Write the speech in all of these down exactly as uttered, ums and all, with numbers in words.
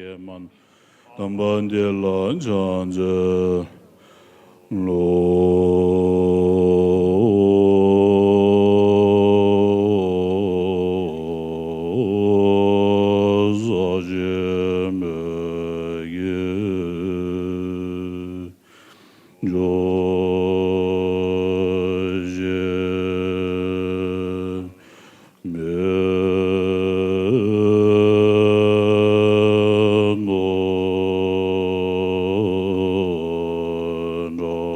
ཡེ་མན། དམ་པ་འདི་ལ་ཕྱག་འཚལ་ལོ། ཟག་བཅས་མེད་ཀྱི་ཇོ་བོ་ཞེས། མེད་ནོ་འདྲ་རེ་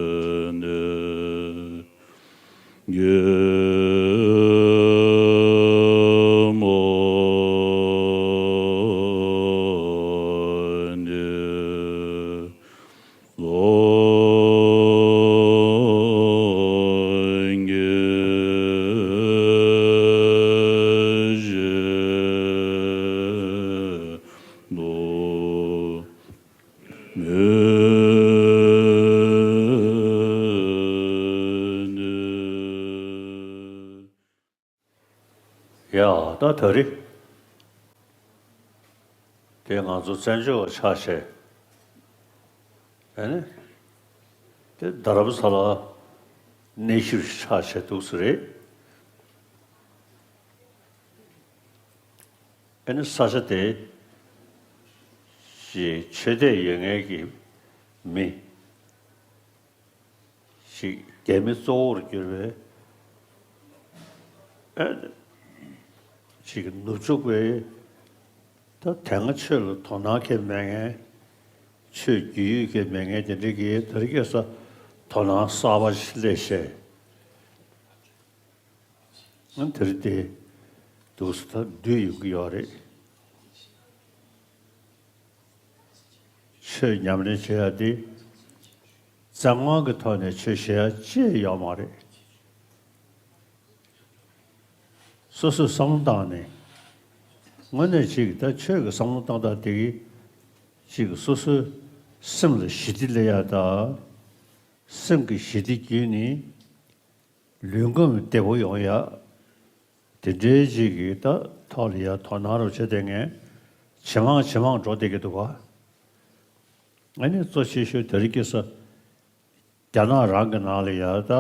ར། ནས་ཞེས་ཉེ་ནས་གེ་མོ་ནས། ལོ་ངེས་ཤེས་ནོ་མེད་ནས། ཡ། ད་ད་རེས་དེ་ང་ཚོ་བཙན་བྱོལ་བ་ཆགས་བྱས། ཨ་ནི་དེ་རྡ་རམ་ས་ལ་གནས་བཞུགས་ཆགས་བྱས་འདུག་ས་རེད། ཨ་ནི་ས་ཆ་དེ་ཅིག་ཆོས་དད་ཡོད་མཁན་གྱི་མི་ཞིག་རྒྱ་མི་གཙོ་བོར་གྱུར་པའི་ཨ་ཅིག་ནུབ་ཕྱོགས་པའི་ད་དེ་སྔ་ཆོས་ལ་དོ་སྣང་གང་མེད་མཁན། ཆོས་རྒྱུས་ཡོད་མཁན་མེད་མཁན་དེ་འདྲ་གིས་དེ་རིང་ཁ་སང་དོ་སྣང་གསར་པ་ཞིག་སླེབས་བྱས། ཨ་དེ་རིང་དེ་འདུག་སེ་ད་བསྡུས་ཡོང་གི་ཡོད་རེད། ཆོས་ཉམས་ལེན་བྱེད་ཡ་དེ་བཙན་དབང་གི་ཐོག་ནས་ཆོས་བྱེད་ཡ་ཅི་ཡང་ཡོད་མ་རེད། སོ་སོས་བསམ་བློ་བཏང་ནས། དངོས་གནས་ཅིག་ད་ཆོས་ཀྱི་བསམ་བློ་བཏང་སྟངས་དེ་གིས་ཅིག་སོ་སོའི་སེམས་ལ་ཞི་བདེ་སླེབས་ཡ་དང་། སེམས་ཀྱི་ཞི་བདེ་བརྒྱུད་ནས་ལུས་ཁམས་བདེ་པོ་ཡོང་ཡ། དེ་འདྲའི་ཅིག་གི་ད་ཐོག་ལ་ཡ་དོ་སྣང་རུ་བྱེད་བསྡད་མཁན་ཇེ་མང་ཇེ་མང་འགྲོ་བསྡད་ཀྱི་འདུག་ག། ཨ་ནི་གཙོ་ཆེ་ཤོས་དེ་རིང་ཁ་སང་རྒྱ་ནག་རང་གི་ནང་ལ་ཡ་ད་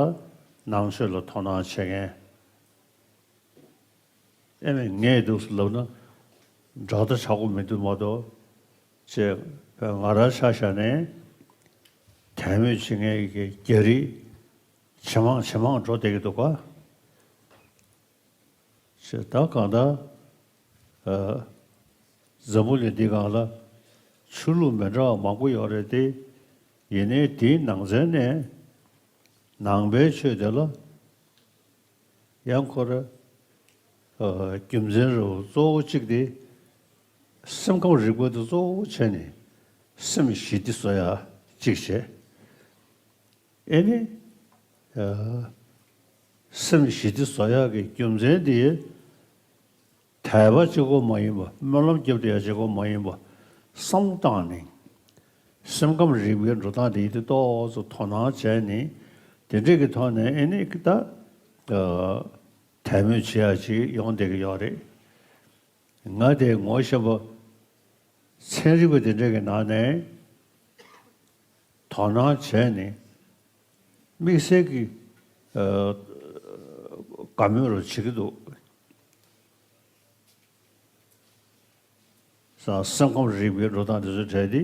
ནང་ཆོས་ལ་དོ་སྣང་བྱེད་མཁན། ཨེ་མས་ངས་འདུག་སེ་ལབ་ན་འདྲ་ད་ཆགས་ཀྱི་མི་འདུག་མ་གཏོགས། ཅེས་ང་རང་ཆ་བཞག་ནས་དད་མོས་བྱེད་མཁན་གྱི་རྒྱ་རིགས་ཇེ་མང་ཇེ་མང་འགྲོ་བསྡད་ཀྱི་འདུག་ག། ཅེས་ད་གང་ལྟར་ཨ་འཛམ་བུ་གླིང་འདི་སྒང་ལ་ཆོས་ལུགས་མི་འདྲ་བ་མང་པོ་ཡོད་རེད་དེ། ཡིན་ནའི་དེའི་ནང་ཚན་ནས་ནང་པའི་ཆོས་དེ་ལ་ཡང་ཁོ་ར་ཨ་རྒྱུ་མཚན་རུ་གཙོ་བོ་གཅིག་དེ་སེམས་ཁམས་རིག་པ་དེ་གཙོ་བོ་བྱས་ནས་སེམས་ཞི་བདེ་བཟོ་ཡ་གཅིག་བྱས། ཨེ་ནི་ཨ་སེམས་ཞི་བདེ་བཟོ་ཡ་གི་རྒྱུ་མཚན་དེ་དད་པ་གཅིག་པོ་མ་ཡིན་པ། སྨོན་ལམ་རྒྱབ་བསྡད་ཡ་གཅིག་པོ་མ་ཡིན་པ། བསམ་བློ་བཏང་ནས་སེམས་ཁམས་རིག་པའི་འགྲོ་སྟངས་དེ་ཡིན་དུས་ཏོག་ཙམ་དོ་སྣང་བྱས་ནས། དེ་འདྲས་ཀྱི་ཐོག་ནས་ཨེ་ནི་ད་ཨ་དད་མོས་བྱེད་ཡ་ཅིག་ཡོང་བསྡད་ཀྱི་ཡོད་རེད། ང་དེ་ངོ་ཤེས་པ་ཚན་རིག་པ་དེ་འདྲས་ཀྱི་ནང་ནས་དོ་སྣང་བྱས་ནས་དམིགས་བསལ་གྱི་ཨ་དགའ་མོས་རུ་བྱེད་ཀྱི་འདུག། ས་སེམས་ཁམས་རིག་པའི་འགྲོ་སྟངས་དེ་ཚོ་གྲས་དེ་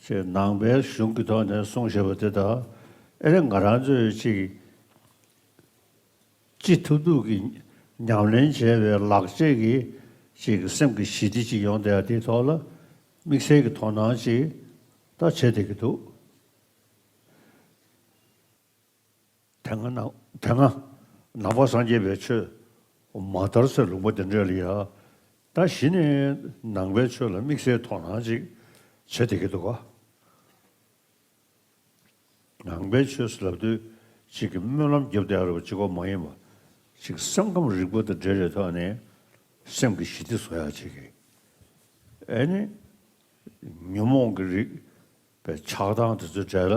ཅེས་ནང་པའི་གཞུང་གི་ཐོག་ནས་གསུངས་བཞག་པ་དེ་དང་། ཨེ་རེད། ང་རང་ཚོས་ཅིག་ཅི་ཐུབ་ཐུབ་ཀྱིས་ཉམས་ལེན་བྱས་པའི་ལག་རྗེས་ཀྱི་ཅིག་སེམས་ཀྱི་ཞི་བདེ་ཅིག་ཡོང་བསྡད་ཡ་དེའི་ཐོག་ལ་དམིགས་བསལ་གྱི་དོ་སྣང་ཅིག་ད་བྱེད་བསྡད་ཀྱི་འདུག། དེ་སྔ་ནང་དེ་སྔ་ནང་པ་སངས་རྒྱས་པའི་ཆོས་མ་དར་སའི་ལུང་པ་དེ་འདྲ་ལ་ཡ། ད་གཞི་ནས་ནང་པའི་ཆོས་ལ་དམིགས་བསལ་དོ་སྣང་ཅིག་བྱེད་བསྡད་ཀྱི་འདུག་ག། ནང་པའི་ཆོས་སུ་ལབ་དུས་ ཅིག་གི་སྨོན་ལམ་རྒྱབ་བསྡད་ཡོད་རེད་པ། གཅིག་པོ་མ་ཡིན་པ། ཅིག་སེམས་ཁམས་རིག་པ་དང་འབྲེལ་བའི་ཐོག་ནས་སེམས་ཀྱི་ཞི་བདེ་བཟོ་ཡག་ཅིག་གི། ཨེ་ནི། ཉོན་མོངས་ཀྱི་རིགས་པའི་ཆགས་སྡང་དེ་ཚོའི་གྲས་ལ་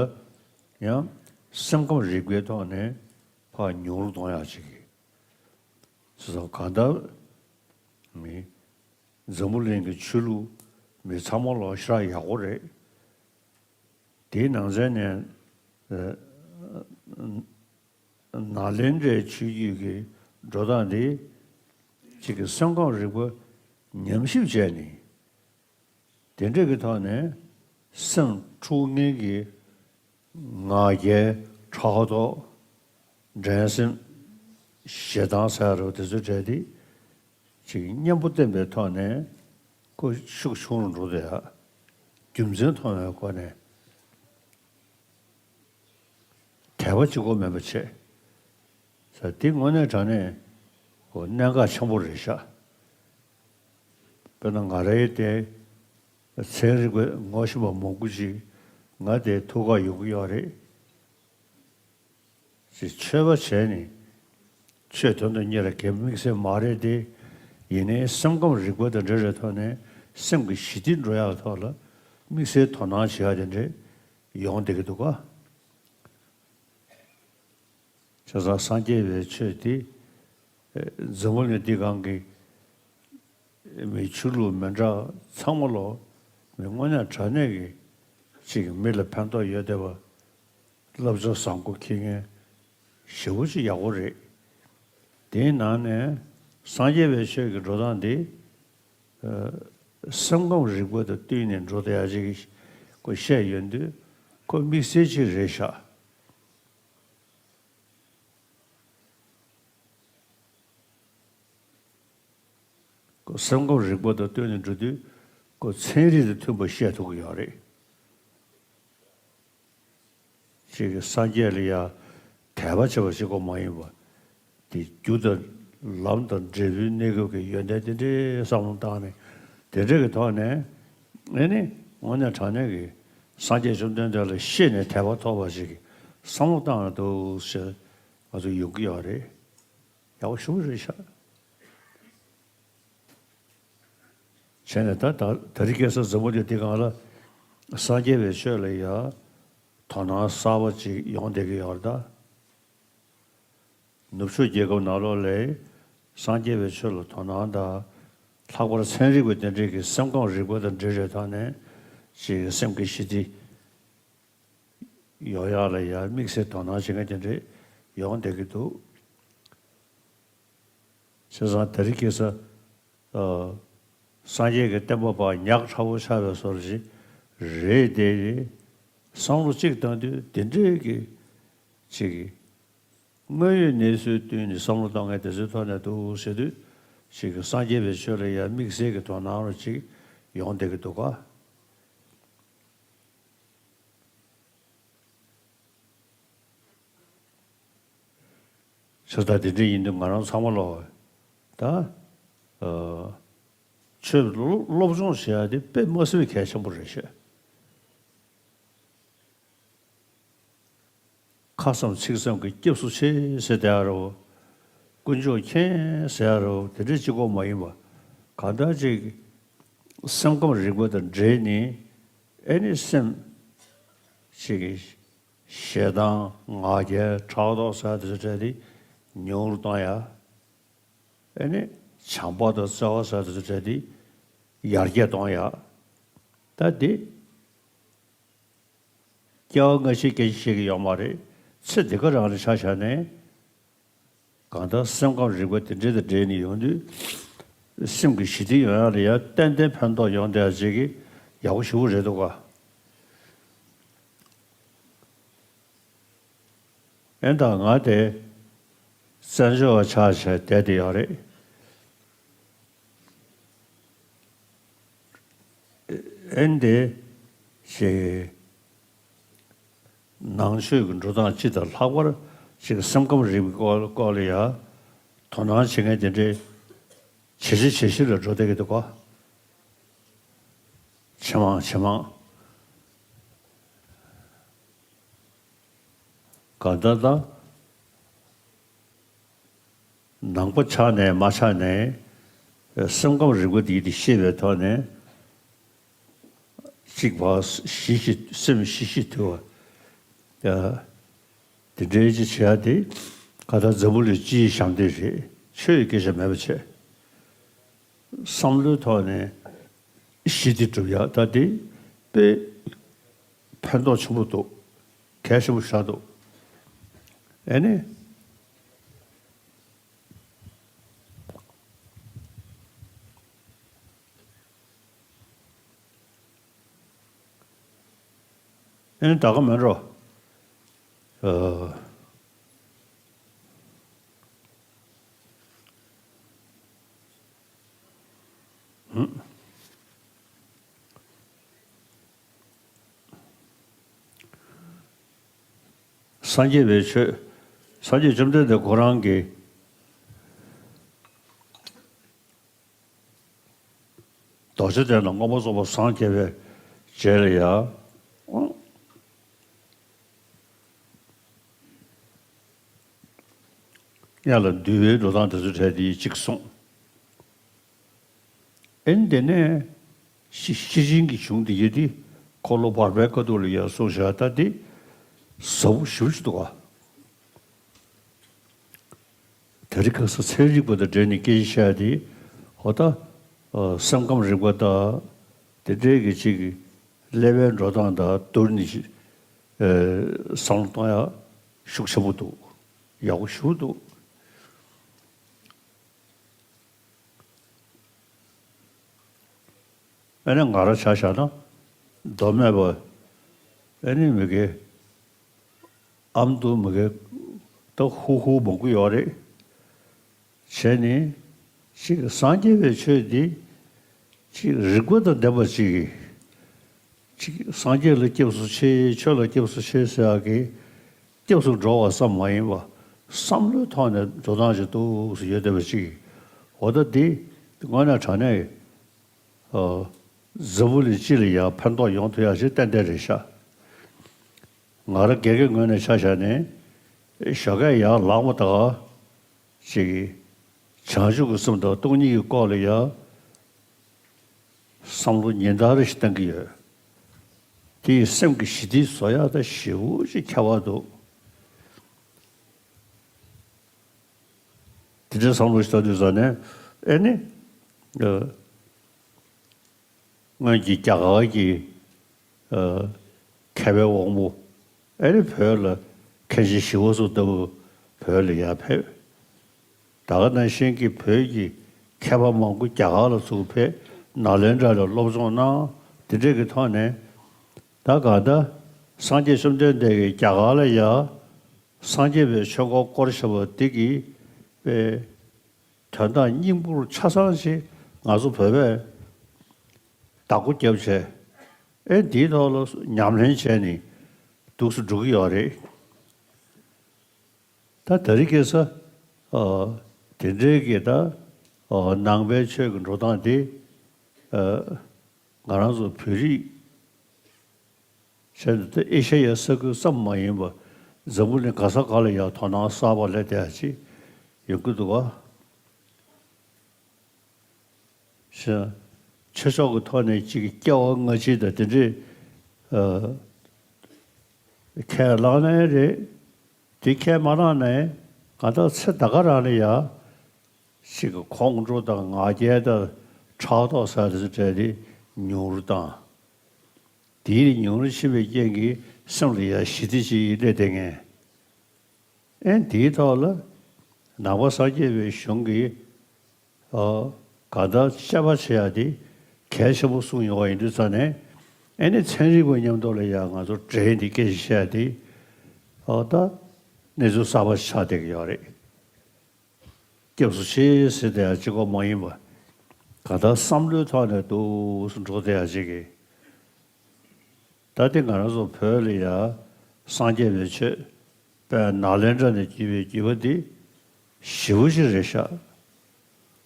ཡང་སེམས་ཁམས་རིག་པའི་ཐོག་ནས་ཕར་ཉུང་རུ་གཏོང་ཡག་ཅིག་གི། བྱས་ཙང་གང་ལྟར་མི་འཛམ་བུ་གླིང་གི་ཆོས་ལུགས་མི་ཚང་མ་ལོ་ཞེ་དྲག་ཡག་པོ་རེད། དེའི་ནང་ཚན་ནས་ཨ་ནཱ་ལེནྡྲའི་ཆོས་བརྒྱུད་ཀྱི་འགྲོ་སྟངས་འདི་གཅིག་གི་སེམས་ཁམས་རིག་པ་ཉམས་ཞིབ་བྱས་ནས། དེ་འདྲ་གི་ཐོག་ནས་སེམས་འཁྲུག་ངེས་ཀྱི་ང་རྒྱལ་ཕྲག་དོག་འགྲན་སེམས་ཞེ་སྡང་ཟེར་རོ་དེ་ཚོའི་གྲས་དེ་ཅིག་གཉེན་པོ་བསྟེན་པའི་ཐོག་ནས་ཁོ་ཤུགས་ཆུང་རུ་འགྲོ་བསྡད་ཡ། རྒྱུ་མཚན་མཐོང་བའི་སྒོ་ནས། དད་པ་གཅིག་པོ་མིན་པ་བྱས། ས་འདི་དངོས་གནས་དྲང་གནས་ཁོ་གནད་འགག་ཆེན་པོ་རེད་ཤག་དཔེར་ན་ང་རའི་དེ་ཚན་རིག་པའི་ངོ་ཤེས་པ་མང་པོ་ཅིག་ང་དེ་ཐུག་ག་ཡོང་གི་ཡོད་རེད། ཅིག་ཆོས་པ་བྱས་ནས་ཆོས་དོན་དུ་གཉེར་གྱི་དམིགས་བསལ་མ་རེད་དེ། ཡིན་ནའི་སེམས་ཁམས་རིག་པ་དང་འབྲེལ་བའི་ཐོག་ནས་སེམས་ཀྱི་ཞི་བདེ་འགྲོ་ཡག་ཐོག་ལ་དམིགས་བསལ་དོ་སྣང་བྱེད་ཡག་དེ་འདྲས་ཡོང་བསྡད་ཀྱི་འདུག་ག་བྱས་ཙང་སངས་རྒྱས་པའི་ཆོས་འདི་འཛམ་བུ་གླིང་འདི་སྒང་གི་མི་ཆོས་ལུགས་མི་འདྲ་ཚང་མ་ལོ་མི་དངོས་གནས་དྲང་གནས་ཀྱི་ཅིག་མི་ལ་ཕན་ཐོགས་ཡོད་བསྡད་པ། བསླབ་བྱ་བཟང་པོ་འཁྱེར་མཁན་ཞེ་པོ་ཅིག་ཡག་པོ་རེད། དེའི་ནང་ནས་སངས་རྒྱས་པའི་ཆོས་ཀྱི་འགྲོ་སྟངས་འདི་སེམས་ཁམས་རིག་པ་དང་བསྟུན་ནས་འགྲོ་བསྡད་ཡག་ཅིག་ཁོ་བཤད་ཡོང་དུས་ཁོ་དམིགས་བསལ་ཅིག་རེད་ཤག་ཁོ་སེམས་ཁམས་རིག་པ་དང་བསྟུན་ནས་འགྲོ་དུས་ཁོ་ཚན་རིག་དང་མཐུན་པ་བཤད་ཐུབ་ཀྱི་ཡོད་རེད། ཅིག་གིས་སངས་རྒྱས་ལ་ཡང་དད་པ་བྱེད་པ་ཞིག་ཁོ་མ་ཡིན་པ། དེ་རྒྱུ་དང་ལམ་དང་འབྲས་བུའི་གནས་སྐབས་ཀྱི་ཡོན་ཏན་དེ་འདྲའི་བསམ་བློ་བཏང་ནས་དེ་འདྲ་གི་ཐོག་ནས་ཨེ་ནི་དངོས་གནས་དྲང་གནས་ཀྱི་སངས་རྒྱས་བཅོམ་ལྡན་འདས་ལ་ཤེས་ནས་དད་པ་ཐོབ་པ་ཞིག་གི་བསམ་བློ་བཏང་ན་འདུག་ཟེར་ང་ཚོ་ཡོང་གི་ཡོད་རེད། ཡག་པོ་ཞེ་པོ་རེད་ཤག་བྱས་ནས་ད་ད་ད་རེས་ཁ་སང་འཛམ་བུ་གླིང་འདི་སྒང་ལ་སངས་རྒྱས་པའི་ཆོས་ལ་ཡང་དོ་སྣང་གསར་པ་ཅིག་ཡོང་བསྡད་ཀྱི་ཡོད་རེད་ད། ནུབ་ཕྱོགས་རྒྱལ་ཁབ་ནང་ལོགས་ལ་སངས་རྒྱས་པའི་ཆོས་ལ་དོ་སྣང་དང་། ལྷག་པར་ཚན་རིག་པ་དེ་འདྲས་ཀྱི་སེམས་ཁམས་རིག་པ་དང་འབྲེལ་བའི་ཐོག་ནས་ཅིག་སེམས་ཀྱི་ཞི་བདེ་ཡོང་ཡག་ལ་ཡང་དམིགས་བསལ་དོ་སྣང་བྱེད་མཁན་དེ་འདྲས་ཡོང་བསྡད་ཀྱི་འདུག་བྱས་ཙང་དེ་རིང་ཁ་སང་ཨ་སངས་རྒྱས་ཀྱི་བསྟན་པ་པ་ཉག་ཕྲ་བོ་ཆགས་པའི་བཟོ་འདྲ་ཞིག་རེད་དེ། བསམ་བློ་གཅིག་བཏང་དུས་དེ་འདྲས་ཀྱི་ཅིག་དངོས་ཡོད་གནས་ཚུལ་བསྟུན་ནས་བསམ་བློ་བཏང་མཁན་དེ་ཚོའི་ཐོག་ནས་འདུག་ཟེར་དུས་ཅིག་སངས་རྒྱས་པའི་ཆོས་ལ་ཡང་དམིགས་བསལ་གྱི་དོ་སྣང་རོ་ཅིག་ཡོང་བསྡད་ཀྱི་འདུག་ག་བྱས་ཙང་དེ་འདྲ་ཡིན་དུས་ང་རང་ཚང་མ་ལོ་ད་ཨ་ཆོས་སློབ་སློབ་སྦྱོང་བྱེད་ཡ་དེ་དཔེ་མ་སྲིད་པའི་གལ་ཆེན་པོ་རེད་ཤག་ཁ་ཙམ་ཚིག་ཙམ་གྱི་སྐྱབས་སུ་མཆི་ཟེར་བསྡད་ཡ་རོ། དཀོན་མཆོག་མཁྱེན་ཟེར་ཡ་རོ། དེ་འདྲ་གཅིག་པོ་མ་ཡིན་པ། གང་ལྟར་ཅིག་སེམས་ཁམས་རིག་པ་དང་འབྲེལ་ནས་ཨེ་ནི་སེམས་ཅིག་གི་ཞེ་སྡང་ང་རྒྱལ་ཕྲག་དོག་ཟེར་ཡ་དེ་ཚོ་བྲལ་ཏེ་ཉུང་རུ་གཏོང་ཡ། ཨེ་ནི་བྱམས་པ་དང་བརྩེ་བ་ཟེར་ཡ་དེ་ཚོ་བྲལ་ཏེ་ཡར་རྒྱས་གཏོང་ཡ། ད་འདི། སྐྱེ་བ་སྔ་ཕྱི་སྐད་ཆ་བཤད་ཀྱི་ཡོད་མ་རེད། ཚེ་འདི་ག་རང་ལ་ཆ་བཞག་ནས། གང་ལྟར་སེམས་ཁམས་རིག་པ་དེ་འདྲ་དང་འབྲེལ་ནས་ཡོང་དུས། སེམས་ཀྱི་ཞི་བདེ་ཡོང་ཡག་ལ་ཡང་ཏན་ཏན་ཕན་ཐོགས་ཡོང་བསྡད་ཡག་ཅིག་གི་ཡག་པོ་ཞེ་པོ་རེད་འདུག་ག་ཨེ་ད་ང་དེ་བཙན་བྱོལ་བ་ཆགས་བྱས་བསྡད་དེ་ཡོད་རེད། ཨེ་འདི་ཞེས་ནང་ཆོས་ཀྱི་འགྲོ་སྟངས་སྤྱི་དང་ལྷག་པར་ཞིག་སེམས་ཁམས་རིག་པའི་སྐོར་སྐོར་ལ་ཡང་དོ་སྣང་བྱེད་མཁན་དེ་འདྲའི་ཇེ་ཆེ་ཇེ་ཆེ་ལ་འགྲོ་བསྡད་ཀྱི་འདུག་ག་ཇེ་མང་ཇེ་མང་། གང་ལྟར་ད་ ནང་པ་ཆགས་ནས་མ་ཆགས་ནས་སེམས་ཁམས་རིག་པ་འདི་དེ་ཤེས་པའི་ཐོག་ནས་གཅིག་བ་ཞི་ཞི་སེམས་ཞི་ཞི་དུལ་བ། དེ་འདྲའི་ཅི་བྱེད་ཡ་དེ་ག་ད་འཛམ་བུ་གླིང་སྤྱིའི་ཞབས་འདེགས་རེད། ཆོས་ཡི་སྐད་ཆ་མེད་པ་བྱས། བསམ་བློའི་ཐོག་ནས་ཞི་བདེ་སྒྲུབ་ཡ་ད་དེ་དཔེ་ཕན་ཐོགས་ཆེན་པོ་འདུག་གལ་ཆེན་པོ་ཞིག་འདུག་ཨེ་ནི། ཨེ་ནི་ད་ག་མེད་འགྲོ། ཨ། སངས་རྒྱས་པའི་ཆོས། སངས་རྒྱས་བཅོམ་ལྡན་འདས་ཁོ་རང་གིས་རྡོ་རྗེ་གདན་ལ་མངོན་པར་རྫོགས་པར་སངས་རྒྱས་པའི་རྗེས་ལ་ཡང་ཡང་ལ་འདུལ་བའི་འགྲོ་སྟངས་དེ་ཚོ་གྲས་དེ་གཅིག་གསུངས། ཨེ་ནི་དེ་ནས་ཤེ་ཤེར་ཕྱིན་གྱི་གཞུང་དེ་ཡོད་དེ། འཁོར་ལོ་བར་པའི་ཁ་ཐུག་ལ་ཡང་གསུངས་བཞག་ད་དེ་ཟབ་པོ་ཞེ་པོ་ཅིག་འདུག་ག་དེ་རིང་ཁ་སང་ཚན་རིག་པ་དང་འབྲེལ་ནས་སྐད་ཆ་བཤད་དེ། འོ་ད་སེམས་ཁམས་རིག་པ་དང་དེ་འདྲའི་གི་ཅིག་ཀླད་པའི་འགྲོ་སྟངས་དང་བསྡུར་ནས་བསམ་བློ་གཏོང་ཡ་ཤུགས་ཆེན་པོ་འདུག་ཡག་པོ་ཞེ་པོ་འདུག་ཨ་ནི་ང་རང་ཆ་བཞག་ན་མདོ་སྨད་པ། ཨ་ནི་མི་དགེ་ཨ་མདོ་མི་དགེ་ད་ཧུ་ཧུ་མང་པོ་ཡོད་རེད། བྱས་ནས་ཅིག་སངས་རྒྱས་པའི་ཆོས་འདི་ཅིག་རིག་པ་དང་ལྡན་པ་ཅིག་གིས་ཅིག་སངས་རྒྱས་ལ་སྐྱབས་སུ་མཆི། ཆོས་ལ་སྐྱབས་སུ་མཆི་ཟེར་ཡག་གི་སྐྱབས་སུ་འགྲོ་བ་ཙམ་མ་ཡིན་པ་བསམ་བློའི་ཐོག་ནས་འགྲོ་སྟངས་ཅིག་འདུག་སེ་ཡོད་བསྡད་པ་ཅིག་འོ་ད་འདི་དངོས་གནས་དྲང་གནས་འཛམ་བུ་གླིང་སྤྱི་ལ་ཡང་ཕན་ཐོགས་ཡོང་ཐུབ་ཡག་ཅིག་ཏན་ཏན་རེད་ཤག་ང་རང་སྒེར་གྱི་ངོས་ནས་ཆ་བཞག་ནས་ཞོགས་ཀས་ཡར་ལངས་པ་དང་ཅིག་བྱང་ཆུབ་ཀྱི་སེམས་དང་སྟོང་ཉིད་ཀྱི་སྐོར་ལ་ཡང་བསམ་བློ་ཉིན་ལྟར་རེ་ཞིག་གཏང་གི་ཡོད། དེ་ཡིས་སེམས་ཀྱི་ཞི་བདེ་བཟོ་ཡག་ད་ཞེ་པོ་ཅིག་ཁྱད་པར་འདུག་དེ་འདྲའི་བསམ་བློ་ཞིག་གཏོང་དུས་ཙ་ནས་ཨེ་ནི། སྔོན་གྱི་རྒྱ་གར་གྱི་མཁས་པའི་དབང་པོ་ཨེ་ནི་བོད་ལ་མཁན་ཆེན་ཞི་བ་འཚོ་ལྟ་བུ་བོད་ལ་ཡར་ཕེབས། ད་ག་ནང་བཞིན་གྱི་བོད་ཀྱི་མཁས་པ་མང་པོ་རྒྱ་གར་ལ་ཚུར་ཕེབས། ནཱ་ལེནྡྲ་ལ་སློབ་སྦྱོང་གནང་། དེ་འདྲས་ཀྱི་ཐོག་ནས་ད་ག་ད་སངས་རྒྱས་བཅོམ་ལྡན་འདས་ཀྱིས་རྒྱ་གར་ལ་ཡར་སངས་རྒྱས་པའི་ཆོས་འཁོར་བསྐོར་བཞག་པ་འདི་གི་དཔེ་དོན་དག་སྙིང་པོ་ཆ་ཚང་ཞིག་ང་ཚོ་བོད་པས་བདག་པོ་བརྒྱབ་བྱས། ཨེ་འདིའི་ཐོག་ལ་ཉམས་ལེན་བྱས་ནས་འདུག་སེ་འགྲོ་གི་ཡོད་རེད། ད་དེ་རིང་ཁ་སང་དེ་འདྲའི་གི་ད་ནང་པའི་ཆོས་ཀྱི་འགྲོ་སྟངས་དེ་ང་རང་ཚོ་བོད་རིགས་བྱས་ནས་ད་ཨེ་ཤ་ཡའི་ས་ཁུལ་ཙམ་མ་ཡིན་པར་འཛམ་བུ་གླིང་ག་ས་ག་ལ་ཡང་དོ་སྣང་གསར་པ་སླེབས་བསྡད་ཡག་ཅིག་ཡོང་གི་འདུག་ག་ཞེས། ཆོས་ཕྱོགས་ཀྱི་ཐོག་ནས་ཅིག་སྐྱེ་བ་སྔ་ཕྱི་དང་དེ་འདྲས་ཁས་བླངས་ནའི་རེད། དེ་ཁས་མ་བླངས་ནའི་གང་ལྟར་ཚེ་ད་ག་རང་ལ་ཡ་ཅིག་ཁོང་ཁྲོ་དང་ང་རྒྱལ་དང་ཕྲག་དོག་ཟེར་དེ་ཚོ་བྲལ་ཏེ་ཉུང་རུ་བཏང་། དེའི་ཉུང་རུ་ཕྱིན་པའི་རྐྱེན་གྱིས་སེམས་ལ་ཡ་ཞི་བདེ་ཅིག་སླེབས་བསྡད་མཁན། ཨེ་དེའི་ཐོག་ལ་ནང་པ་སངས་རྒྱས་པའི་གཞུང་གིས་ཨ་གང་ལྟར་དཔྱད་པ་བྱེད་ཡ་དེ་གལ་ཆེན་པོ་གསུངས་ཡོང་བ་ཡིན་དུས་ཙང་ནས། ཨེ་ནི་ཚན་རིག་པ་མཉམ་དུ་ལ་ཡང་ང་ཚོ་འབྲེལ་ཏེ་སྐད་ཆ་བཤད་ཡ་དེ་ཨ་ད་གནས་ཚུལ་གསར་པ་ཆགས་བསྡད་ཀྱི་ཡོད་རེད། སྐྱབས་སུ་མཆི་ཟེར་བསྡད་ཡ་གཅིག་པོ་མ་ཡིན་པ། གང་ལྟར་བསམ་བློའི་ཐོག་ནས་འདུག་སེ་འགྲོ་བསྡད་ཡ་གཅིག་གིས། ད་ལྟ་ང་རང་ཚོ་བོད་ལ་ཡ་སངས་རྒྱས་པའི་ཆོས་དཔལ་ནཱ་ལེནྡྲ་ནས་བརྒྱུད་པའི་བརྒྱུད་པ་འདི་ཞེ་པོ་ཅིག་རེད་ཤག་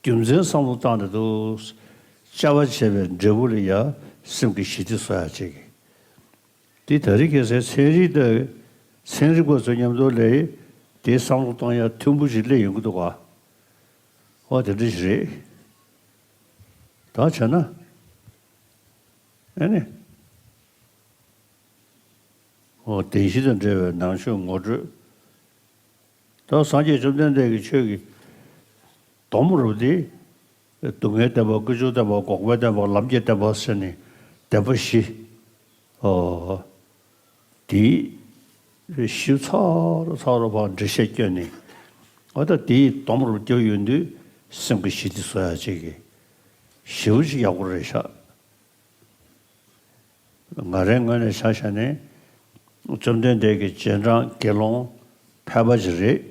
རྒྱུ་མཚན་བསམ་བློ་བཏང་ནས་འདུག་དཔྱད་པ་བྱས་པའི་འབྲས་བུ་ལ་ཡ་སེམས་ཀྱི་ཞི་བདེ་བཟོ་ཡ་ཅིག་འདི་ད་རེས་ཁ་སང་ཚན་རིག་དང་ཚན་རིག་པ་ཚོ་མཉམ་དུ་ལས་དེ་བསམ་བློ་གཏོང་ཡ་མཐུན་པོ་ཞིག་སླེབས་ཡོང་གི་འདུག་ག་ཨོ་དེ་འདྲ་ཞིག་རེད། ད་བྱས་ན། ཨེ་ནི། ཨོ་བདེན་བཞི་དང་འབྲེལ་བའི་ནང་ཆོས་ངོ་སྤྲོད། ད་སངས་རྒྱས་བཅོམ་ལྡན་འདས་ཀྱི་ཆོས་ཀྱི་སྡོམ་རུ་དེ། སྡུག་བསྔལ་བསྟན་པ། ཀུན་འབྱུང་བསྟན་པ། འགོག་པའི་བསྟན་པ། ལམ་གྱི་བསྟན་པ་ཟེར་ནས་བསྟན་པ་བཞི། ཨོ། དེ་ཞིབ་ཚགས་རུ་ཚགས་རུ་ཕར་འགྲེལ་བཤད་བསྐྱོན་ནས། ཨ་ད་དེའི་སྡོམ་རུ་བརྒྱབ་ཡོང་དུས་སེམས་ཀྱི་ཞི་བདེ་བཟོ་ཡག་ཅིག་གི་ཞེ་པོ་ཅིག་ཡག་པོ་རེད་ཤག་ང་རའི་ངོས་ནས་ཆ་བཞག་ནས། བཅོམ་ལྡན་འདས་ཀྱི་རྗེས་འབྲང་དགེ་སློང་ཕལ་པ་ཅིག་རེད།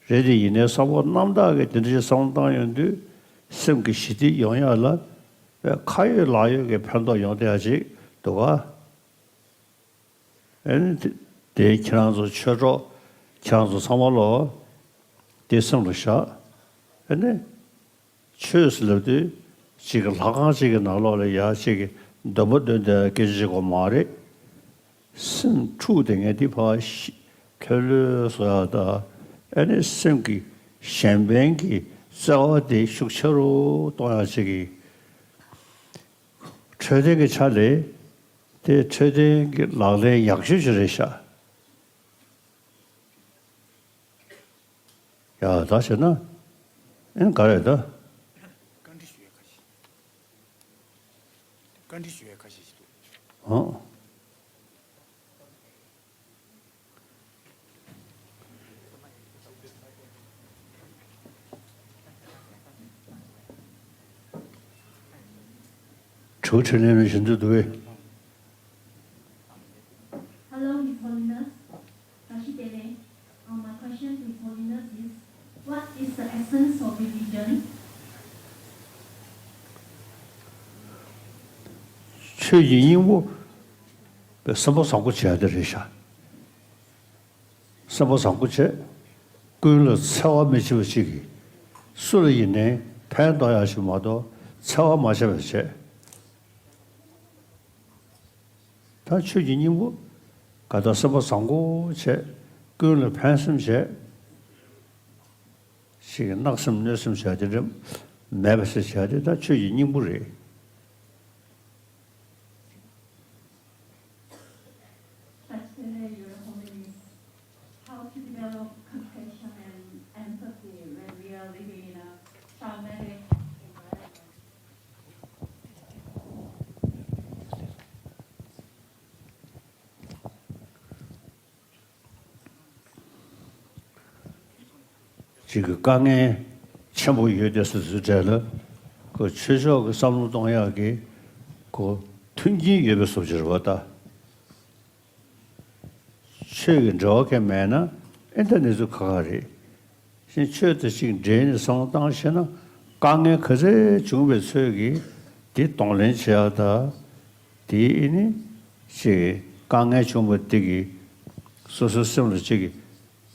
རེད་དེ་ཡིན་ནའི་བསམ་བློ་རྣམ་དག་གིས་དེ་འདྲ་ཞིག་བསམ་བློ་བཏང་ཡོང་དུས་སེམས་ཀྱི་ཞི་བདེ་ཡོང་ཡག་ལ་ཁ་ཡོད་ལག་ཡོད་ཀྱི་ཕན་ཐོགས་ཡོང་བསྡད་ཡག་ཅིག་འདུག་ག་ཨ་ནི་དེ་དེ་ཁྱེད་རང་ཚོ་ཆོས་གྲོགས་ཁྱེད་རང་ཚོ་ཚང་མ་ལོ། དེ་སེམས་ལ་བཞག་ཨ་ནི། ཆོས་ཟེར་ལབ་དུས་གཅིག་གི་ལྷ་ཁང་གཅིག་གི་ནང་ལོགས་ལ་ཡ་གཅིག་གི་འདོན་པ་འདོན་བསྡད་སྐད་ཆ་བཤད་དགོས་མ་རེད། སེམས་འཁྲུག་བསྡད་མཁན་དེ་ཕར་ཤི་ལྷོད་ལྷོད་བཟོ་ཡག་དང་། ཨ་ནི་སེམས་ཀྱི་གཞན་ཕན་གྱི་བརྩེ་བ་དེ་ཤུགས་ཆེ་རུ་གཏོང་ཡག་ཅིག་གི་འཕྲོད་བསྟེན་གྱི་ཆ་ལས་དེ་འཕྲོད་བསྟེན་གྱི་ལག་ལེན་ཡག་ཤོས་ཅིག་རེད་ཤག་ཡ་ད་བྱས་ན། ཨེ་ག་རེད་ད། བཀའ་འདྲི་ཞུ་ཡ་ཁ་ཤས་ཤིག་འདུག་བཀའ་འདྲི་ཞུ་ཡ་ཁ་ཤས་ཤིག་འདུག་ཨང་། དྲི་བ་དྲིས་ལན་རེ་ཞུ་འདོད་འདུག་གས། Hello, His Holiness. བཀྲ་ཤིས་བདེ་ལེགས། Uh, my question to His Holiness is, what is the essence of religion? ཆོས་ཀྱི་སྙིང་པོ་སེམས་པ་བཟང་པོ་བྱེད་ཡ་དེ་རེད་ཤག་སེམས་པ་བཟང་པོ་བྱས། ཀུན་ལ་འཚེ་བ་མི་བྱེད་པ་ཅིག་གིས། སུ་ལ་ཡིན་ནའི་ཕན་ཐོགས་ཡ་ཞིག་མ་གཏོགས་འཚེ་བ་མ་བྱས་པ་བྱས། ད་ཆོས་ཀྱི་སྙིང་པོ་ག་ད་སེམས་པ་བཟང་པོ་བྱས། ཀུན་ལ་ཕན་སེམས་བྱས། ཞིག་གནག་སེམས་གནོད་སེམས་བྱས་དེ་འདྲ་མེད་པ་ཞིག་བྱས་དེ་ད་ཆོས་ཀྱི་སྙིང་པོ་རེད། Particularly your holiness, how to develop compassion and empathy when we are living in a traumatic environment. གཅིག་གི་དཀའ་ངལ་ཆེན་པོ་ཡོད་དེ་སོ་སོའི་གྲས་ལ་ཁོ་ཆོས་ཕྱོགས་ཀྱི་བསམ་བློ་གཏོང་ཡག་གི་ཁོ་མཐུན་རྐྱེན་ཡོད་པའི་བཟོ་ཅིག་རེད་པ་ད། ཆོས་ཀྱི་འབྲེལ་བ་གང་མེད་ན་ཨེ་འདྲ་གནས་ཚུལ་ཁག་ཁག་རེད། གཞན་ཆོས་དང་གཅིག་འབྲེལ་ནས་བསམ་བློ་བཏང་ཤེས་ན་དཀའ་ངལ་ག་ཚད་བྱུང་བའི་ཚོད་ཀྱིས་དེ་གདོང་ལེན་བྱེད་ཡག་དང་། དེ་ཨེ་ནི་ཅིག་དཀའ་ངལ་བྱུང་བ་དེ་གིས་སོ་སོའི་སེམས་ལ་ཅིག་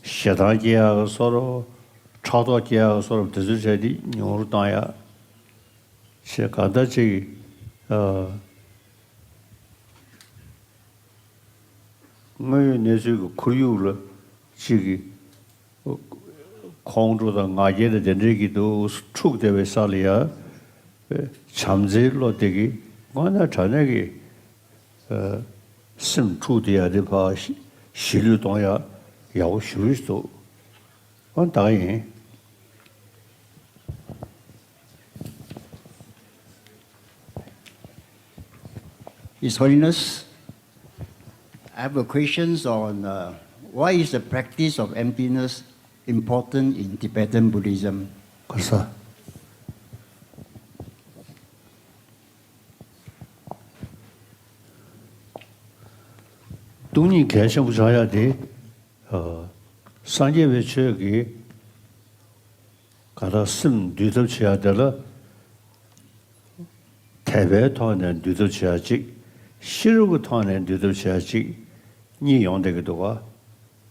ཞེ་སྡང་སྐྱེ་ཡག་གི་བཟོ་འདྲ། ཕྲག་དོག་སྐྱེ་ཡག་གི་བཟོ་འདྲ། དེ་ཚོའི་གྲས་དེ་ཉུང་རུ་བཏང་ཡག་བྱས། གང་ལྟར་ཅིག་ཨ། དངོས་ཡོད་གནས་ཚུལ་གྱི་ཁོར་ཡུག་ལ་ཅིག་གི་ཁོང་ཁྲོ་དང་ང་རྒྱལ་དང་དེ་འདྲའི་གི་དུ་འཁྲུག་བསྡད་པའི་ས་ལ་ཡ། བྱམས་བརྩེའི་བློ་དེ་གིས་དངོས་གནས་དྲང་གནས་ཀྱི་སེམས་འཁྲུག་དེ་ཡ་དེ་ཕར་ཞི་ལུས་གཏོང་ཡ་ཡག་པོ་ཞེ་པོ་ཞིག་འདུག་ཨ་ད་ཡིན། His Holiness, I have a questions on, uh, why is the practice of emptiness important in Tibetan Buddhism? ག་ས། སྟོང་ཉིད་གལ་ཆེན་པོ་ཆགས་ཡ་དེ། ཨ། སངས་རྒྱས་པའི་ཆོས་ཀྱི་ག་ད་སེམས་འདུལ་ཐབས་བྱེད་ཡ་དེ་ལ། དད་པའི་ཐོག་ནས་འདུལ་ཐབས་བྱེད་ཡ་གཅིག་ཤེས་རབ་ཀྱི་ཐོག་ནས་འདུལ་ཐབས་བྱེད་ཡ་གཅིག་གཉིས་ཡོང་བསྡད་ཀྱི་འདུག་ག་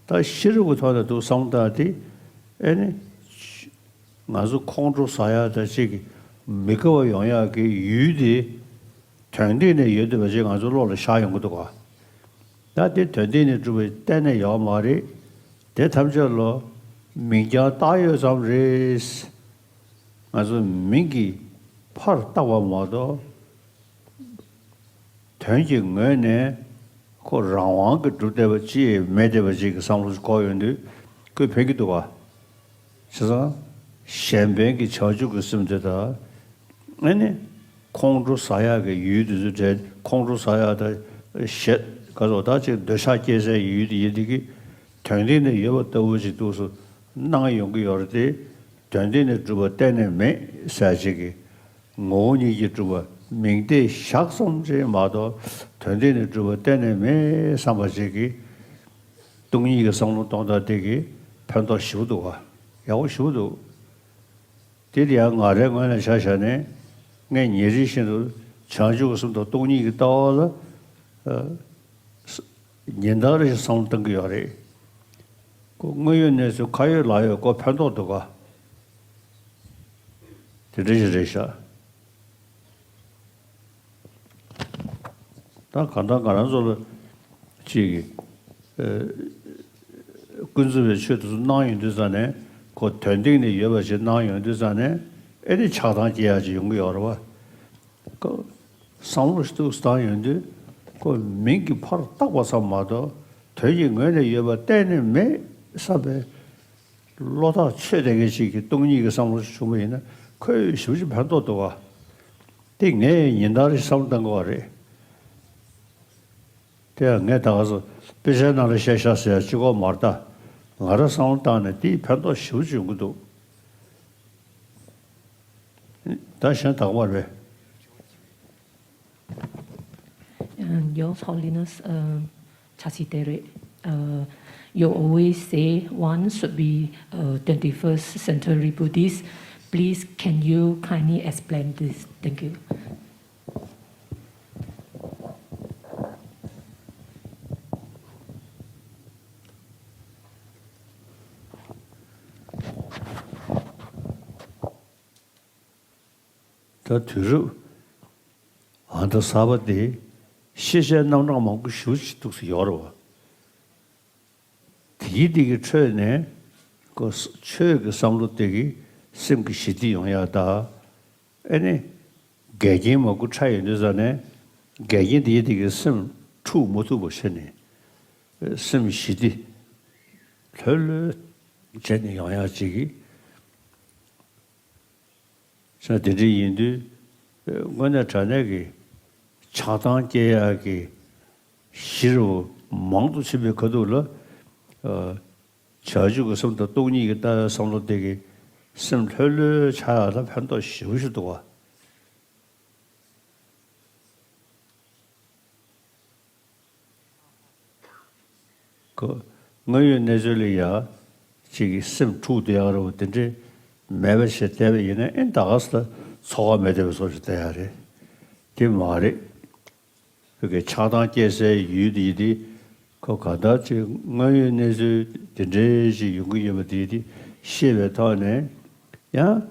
ད་ཤེས་རབ་ཀྱི་ཐོག་ནས་འདུག་བསམ་བཏང་དེ། ཨེ་ནི། ང་ཚོ་ཁོང་ཁྲོ་ཟ་ཡ་ད་ཅིག་མི་དགའ་བ་ཡོང་ཡག་གི་ཡུལ་དེ། དོན་སྟེང་ནས་ཡོད་བསྡད་པ་ཅིག་ང་ཚོ་བློ་ལ་ཤར་ཡོང་གི་འདུག་ག་ད་དེ་དོན་སྟེང་ནས་གྲུབ་པ་གཏན་ནས་ཡོད་མ་རེད། དེ་ཐམས་ཅད་ལོ་མིང་རྐྱང་བཏགས་ཡོད་ཙམ་རེད། ང་ཚོ་མིང་གི་ཕར་བཏགས་པ་མ་གཏོགས། དོན་གྱི་ངོས་ནས་ཁོ་རང་དབང་གིས་གྲུབ་བསྡད་པ་ཅིག་མེད་བསྡད་པ་ཅིག་གི་བསམ་བློ་ཞིག་འཁོར་ཡོང་དུས་ཁོས་ཕན་གྱི་འདུག་ག་བྱས་ཙང་གཞན་ཕན་གྱི་བྱང་ཆུབ་ཀྱི་སེམས་དེ་དག་ཨེ་ནི་ཁོང་ཁྲོ་ཟ་ཡག་གི་ཡུལ་དེ་ཚོ་བྲལ། ཁོང་ཁྲོ་ཟ་ཡག་དང་ཞེ་ག་ཚོ་ད་ཅིག་འདོད་ཆགས་སྐྱེ་སའི་ཡུལ་དེ་ཡིན་དེ་གི་དོན་སྟེང་ནས་ཡོད་པ་ལྟ་བུ་ཞིག་འདུག་སེ་སྣང་ཡོང་གི་ཡོད་རེད་དེ། དོན་སྟེང་ནས་གྲུབ་པ་གཏན་ནས་མེད་ཟེར་ཅིག་གི་ངོ་བོ་ཉིད་ཀྱིས་གྲུབ་པ་མིང་བརྡས་བཞག་ཙམ་ཅིག་མ་གཏོགས་དོན་སྟེང་ནས་གྲུབ་པ་གཏན་ནས་མེད་བསམ་པ་ཅིག་གིས་སྟོང་ཉིད་ཀྱི་བསམ་བློ་གཏོང་སྟངས་དེ་གིས་ཕན་ཐོགས་ཞེ་པོ་འདུག་ག་ཡག་པོ་ཞེ་པོ་འདུག་དེ་དེ་ཡང་ང་རའི་ངོས་ནས་ཆ་བཞག་ནས་ངས་ཉིན་རེ་བཞིན་དུ་བྱང་ཆུབ་ཀྱི་སེམས་དང་སྟོང་ཉིད་ཀྱི་ལྟ་བ་ལ་ཉིན་ལྟར་རེ་བཞིན་བསམ་བློ་གཏོང་གི་ཡོད་རེད། ཁོ་དངོས་ཡོད་གནས་ཚུལ་ཁ་ཡོད་ལག་ཡོད་ཁོ་ཕན་ཐོགས་འདུག་ག་དེ་འདྲ་ཞིག་རེད་ཤག་ད་གང་ལྟར་ང་རང་ཚོ་ལ་ཅིག་གི་ཀུན་རྫོབ་པའི་ཆོས་དེ་ཚོ་སྣང་ཡོང་དུས་ཙང་ནས་ཁོ་དོན་སྟེང་ནས་ཡོད་པ་ཞིག་སྣང་ཡོང་དུས་ཙང་ནས་ཨེ་ནི་ཆགས་སྡང་སྐྱེ་ཡག་ཅིག་ཡོང་གི་ཡོད་རེད་བ། ཁོ་བསམ་བློ་ཞིག་ཏུག་བཏང་ཡོང་དུས་ཁོ་མིང་གི་ཕར་བཏགས་པ་ཙམ་མ་གཏོགས་དོན་གྱི་ངོས་ནས་ཡོད་པ་གཏན་ནས་མེད་བསམ་པའི་བློ་ཐག་ཆོད་བསྡད་མཁན་ཞིག་གིས་སྟོང་ཉིད་ཀྱི་བསམ་བློ་ཞིག་བྱུང་བ་ཡིན་ན་ཁོས་ཞེ་པོ་ཅིག་ཕན་ཐོགས་འདུག་ག་དེ་ངས་ཉིན་ལྟར་བསམ་བློ་གཏང་དགོས་པ་རེད། དེ་ཡང་ངས་ད་ག་སོ་དཔེ་ཆའི་ནང་ལ་བཤད་ཤག་ཟེར་ཡ་གཅིག་པོ་མ་རེད་ད། ང་རང་བསམ་བློ་བཏང་ནས་དེའི་ཕན་ཐོགས་ཞེ་པོ་ཅིག་ཡོང་གི་འདུག་ད་གཞན་དག་པ་རེད། And Your Holiness, uh, Chasi Tere, uh, you always say one should be uh, twenty-first century Buddhist. Please, can you kindly explain this? Thank you. ད་དུས་རབས་ཨ་མདོ་གསར་པ་འདི་ཤེས་བྱའི་རྣམ་གྲངས་མང་པོ་ཞེ་པོ་ཅིག་འདུག་སེ་ཡོད་རེད་བ། དེའི་དེ་གི་ཁྲོད་ནས་ཁོ་ཆོས་ཀྱི་བསམ་བློ་དེ་གིས་སེམས་ཀྱི་ཞི་བདེ་ཡོང་ཡག་དང་། ཨེ་ནི། འགལ་རྐྱེན་མང་པོ་འཕྲད་ཡོང་དུས་ཙང་ནས་འགལ་རྐྱེན་དེའི་དེ་གི་སེམས་འཁྲུག་མ་ཐུབ་པ་བྱས་ནས་སེམས་ཞི་བདེ་ལྷོད་ལྷོད་བྱས་ནས་ཡོང་ཡག་ཅིག་གི་ས་དེ་འདྲ་ཡིན་དུས། དངོས་གནས་དྲང་གནས་ཀྱི་ཆགས་སྡང་སྐྱེ་ཡག་གི་གཞི་རུ་མང་དུ་ཕྱིན་པའི་ཁ་ཐུག་ལ། བྱང་ཆུབ་ཀྱི་སེམས་དང་སྟོང་ཉིད་ཀྱི་ལྟ་བའི་བསམ་བློ་དེ་གིས་སེམས་ལྷོད་ལྷོད་ཆགས་ཡག་ལ་ཕན་ཐོགས་ཞེ་པོ་ཞིག་འདུག་བ། ཁོ་དངོས་ཡོད་གནས་ཚུལ་ལ་ཡ་གཅིག་གི་སེམས་འཁྲུག་བསྡད་ཡག་རེད་བ། དེ་འདྲས་མེད་པ་ཞིག་བལྟས་པ་ཡིན་ན་ཨེ་ད་ག་ས་ལ་ཚོར་བ་མེད་བསྡད་པའི་བཟོ་ཞིག་བལྟས་ཡག་རེད། དེ་མ་རེད། བོད་ཀྱི་ཆགས་སྡང་སྐྱེ་སའི་ཡུལ་དེ་ཡིན་དེ། ཁོ་ག་འདྲ་ཅིག་དངོས་ཡོད་གནས་ཚུལ་དེ་འདྲའི་ཞིག་ཡོང་གི་ཡོད་པ་དེ་དེ་ཤེས་པའི་ཐོག་ནས་ཡང་།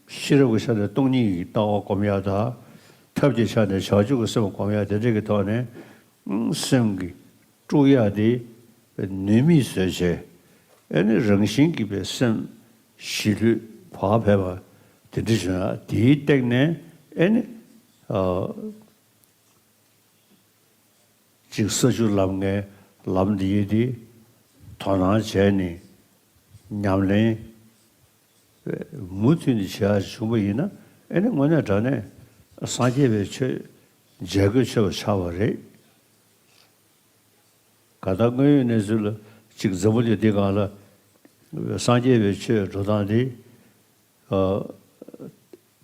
ཤེས་རབ་ཀྱི་ཆ་ནས་སྟོང་ཉིད་ཀྱི་ལྟ་བ་སྒོམ་ཡག་དང་། ཐབས་ཀྱི་ཆ་ནས་བྱང་ཆུབ་ཀྱི་སེམས་སྒོམ་ཡག་དེ་འདྲ་གི་ཐོག་ནས་སེམས་ཀྱི་དཀྲུག་ཡག་དེ་ནུས་མེད་བཟོས་བྱས། ཨེ་ནི་རང་བཞིན་གྱིས་པའི་སེམས་ཞི་ལྷོད་བག་ཕེབས་པ་དེ་འདྲ་བྱུང་ཡག་དེའི་སྟེང་ནས་ཨེ་ནི། གཅིག་ས་བཅུ་ལམ་ལྔའི་ལམ་འདི་ཡིན་ཏེ། དོ་སྣང་བྱས་ནས་ཉམས་ལེན་མུ་མཐུད་ནས་བྱེད་ཡག་བྱུང་བ་ཡིན་ན་ཨེ་ནི་དངོས་གནས་དྲང་གནས་སངས་རྒྱས་པའི་ཆོས་མཇལ་དགོས་ཆོད་པ་ཆགས་པ་རེད། ག་ད་དངོས་ཡོད་གནས་ཚུལ་ལ་གཅིག་འཛམ་བུ་གླིང་འདི་སྒང་ལ་སངས་རྒྱས་པའི་ཆོས་འགྲོ་སྟངས་འདི།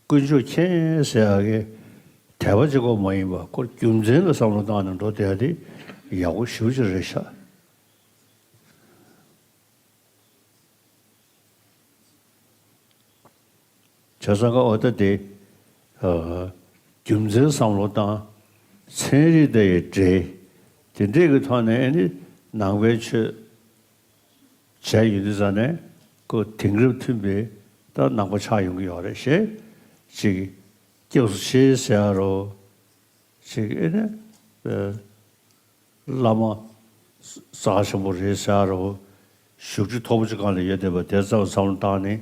དཀོན་མཆོག་མཁྱེན་ཟེར་ཡག་གི་དད་པ་གཅིག་པོ་མ་ཡིན་པར་ཁོ་རྒྱུ་མཚན་ལ་བསམ་བློ་བཏང་ནས་འགྲོ་བསྡད་ཡག་དེ་ཡག་པོ་ཞེ་པོ་ཅིག་རེད་ཤག་བྱས་ཙང་ཀ་འོ་ད་དེ། རྒྱུ་མཚན་བསམ་བློ་བཏང་། ཚན་རིག་དང་ཡི་འབྲེལ། དེ་འདྲས་ཀྱི་ཐོག་ནས་ཨེ་ནི་ནང་པའི་ཆོས། བྱས་ཡོད་དུས་ཙང་ནས་ཁོ་དེང་རབས་མཐུན་པའི་ད་ནང་པ་ཆགས་ཡོང་གི་ཡོད་རེད་ཞེས་ཅིག་སྐྱབས་སུ་མཆི་ཟེར་ཡ་རོ། ཅིག་ཨེ་ནས་བླ་མ་རྩ་ཆེན་པོ་རེད་ཟེར་ཡ་རོ། བཞུགས་ཁྲི་མཐོ་པོ་ཅིག་སྒང་ལ་ཡོད་བསྡད་པ་དེ་ཙམ་བསམ་བློ་བཏང་ནས་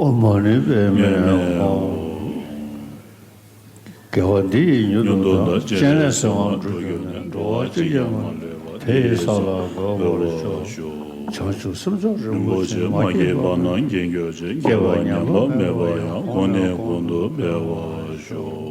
ཨོཾ་མ་ཎི་པདྨེ་ཧཱུྃ། དགེ་བ་འདི་ཡིས་མྱུར་དུ་བདག། སྤྱན་རས་གཟིགས་དབང་འགྲུབ་གྱུར་ནས། འགྲོ་བ་གཅིག་ཀྱང་མ་ལུས་པ། དེ་ཡི་ས་ལ་འགོད་པར་ཤོག། བྱང་ཆུབ་སེམས་མཆོག་རིན་པོ་ཆེ། མ་སྐྱེས་པ་རྣམས་སྐྱེ་གྱུར་ཅིག། སྐྱེས་པ་ཉམས་པ་མེད་པ་ཡང་། གོང་ནས་གོང་དུ་འཕེལ་བར་ཤོག།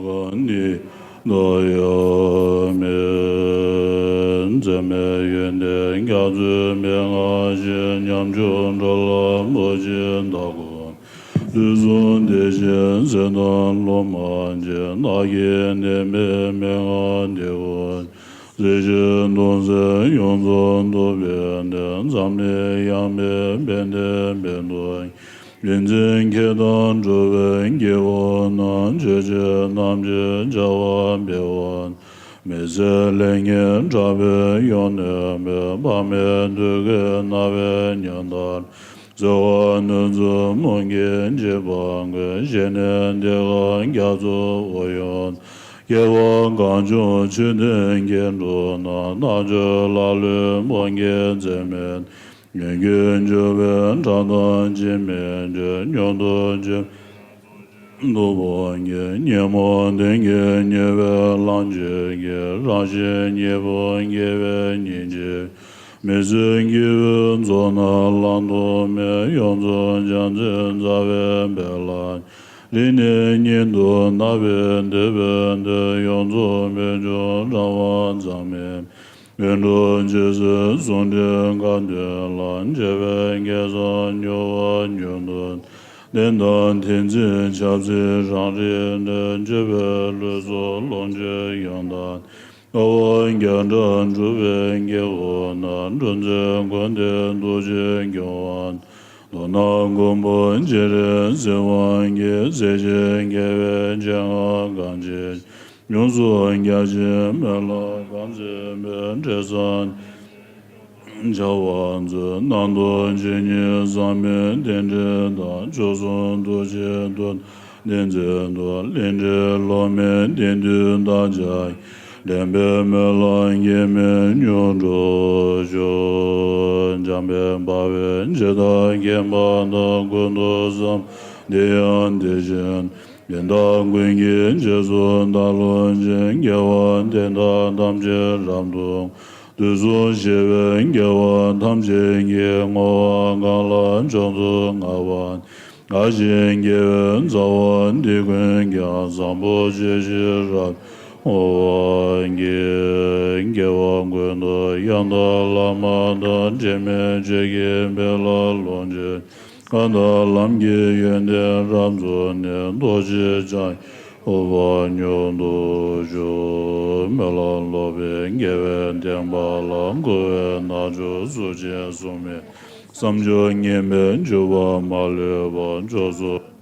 གང་ནི་འདའ་ཡང་མེད། འཛད་མེད་ཡོན་ཏན་རྒྱ་མཚོའི་མན་ངག་བཞིན། ཉམ་ཆུང་འགྲོ་ལ་མུ་བཞིན་བདག་ཀུན། དུས་གསུམ་བདེ་ཞིང་གསལ་དང་ལོ་མ་ཆེན། ནགས་ཀྱི་གནས་མེད་མན་ངག་འདི་ཀུན། གཟི་བརྗིད་གདུང་སྲས་ཡོངས་རྫོགས་འདུ་བའི་གནས། འཛམ་གླིང་ཡང་མེད་དཔལ་ལྡན་དཔལ་མོ། ཡིད་འཛིན་ཁྱེད་དང་འགྲོ་བའི་དགེ་བ་རྣམས། ཆོས་ཀྱི་རྣམ་འབྱེད་བྱ་བ་སྤེལ་བ། མི་ཟད་ལེགས་བརྙེས་གྲགས་པའི་ཡོན་ཏན་མའི། དཔག་མེད་མཐུ་དཀའི་རྣ་བས་ཉན་དང་། གསོལ་བ་ནུས་མཐུ་མུ་གེ་འཇིགས་པ་ཀུན། ཞི་གནས་བདེ་གཤེགས་རྒྱ་མཚོའི་དབུས་ཡོད། སྐྱེ་བ་གང་བྱུང་ཆོས་ལྡན་སྐྱེ་འགྲོ་ན། རྣལ་འབྱོར་ལ་ལུས་མུ་གེའི་རྩེ་མེད། ཉོན་གྱིས་འཇུག་པའི་ཕྲག་དོག་ཅིས་མི་འདྲེན། མྱུར་དུ་འཇུག་པའི་ཐུབ་པ་ཉིད། ཉོན་མོངས་གདོན་གྱིས་མྱོས་པའི་ལམ་ཆོས་ཀྱི། རང་བཞིན་གཉིས་པོ་དགེ་བའི་སྙིང་རྗེ། མི་བཟོད་སྐྱེ་བོའི་མཚོ་རྣམས་བླང་དོར་མེད། ཡོངས་རྫོགས་བྱང་ཆུབ་རྩ་བའི་དཔལ་ལ། རིང་ནས་ཉིད་དུ་བརྣག་པའི་འདོད་པའི་དོན། ཡོངས་རྫོགས་རྨད་བྱུང་རང་དབང་ཙམ་མིན། ཡོངས་གྲུབ་ཇི་སྲིད་གསུང་འགྲེལ་སྐབས་དོན་ལ། འཆད་པའི་སྐལ་བཟང་མྱུར་བ་མྱུར་དུ། བདེན་དང་ཐེག་ཆེན་ཆབ་སྲིད་རང་རིག་འདོད། སྤྱོད་པའི་ལུས་སྲོག་ལོངས་སྤྱོད་ཡོན་ཏན། དཀའ་བ་བརྒྱ་ཕྲག་སྒྲུབ་པའི་དཀྱིལ་འཁོར་ན། འབྲུ་མཛད་མགོན་དེ་ཐུགས་རྗེས་སྐྱོང་བ། མདོར་ན་མགོན་པོ་སྤྱན་རས་གཟིགས་དབང་གིས། སྲས་བཅས་དགེ་བའི་སྤྱན་སྔར་གང་མཆིས། ཡོངས་སུ་རྒྱ་ཆེའི་སྨོན་ལམ་གང་མཛད་པའི། འབྲས་བཟང་བྱ་བ་མཛོད། རྣམ་རྟོག་ཇི་སྙེད་བསམ་མིན་རྟེན་འབྲེལ་དང་། མཆོག་གསུམ་ཐུགས་རྗེའི་མཐུ་སྟོབས་ལྡན་ཚེ་ཐུབ། ལས་འབྲས་བློ་དམན་དེང་དུས་བདག་ཅག་གི། འདྲེན་པའི་སྨོན་ལམ་གེགས་མེད་མྱུར་འགྲུབ་ཤོག། འཇམ་དཔལ་འབར་བའི་ཕྱི་དང་ཁྱད་པར་དག། ཀུན་ཏུ་བཟང་པོ་དེ་ཡང་དེ་བཞིན། ཡང་དག་ཀུན་གྱི་རྗེས་སུ་བདག་སློབ་ཅིང་། དགེ་བ་དེ་དག་ཐམས་ཅད་རབ་ཏུ། དུས་གསུམ་གཤེགས་པའི་རྒྱལ་བ་ཐམས་ཅད་ཀྱིས། བསྔོ་བ་གང་ལ་མཆོག་ཏུ་བསྔགས་པ། བསྔགས་ཤིང་དགེ་བའི་རྩ་བ་འདི་ཀུན་ཀྱང་། བཟང་པོ་སྤྱོད་ཕྱིར་རབ་བསྔོ་བར་བགྱི། དགེ་བ་ཀུན་ཏུ་ཡང་དག་བླ་མ་དང་། དྲི་མེད་ཆོས་ཀྱི་དཔལ་ལ་ལོངས་སྤྱོད་ཅིང་། གང་དག་ལམ་གྱི་ཡོན་ཏན་རབ་རྫོགས་ནས། ཐུགས་རྗེ་འཆང་ཐོབ་པ་མྱུར་དུ་ཤོག། སྨོན་ལམ་ལོག་པའི་དགེ་བའི་བདེན་པ་ལ། འཁོར་བའི་རྣལ་འབྱོར་གཟུགས་ཅན་གཟུགས་མེད། བསམ་བརྗོད་ངན་པས་འཇུག་པ་མ་ལུས་པ། མཆོག་གསུམ་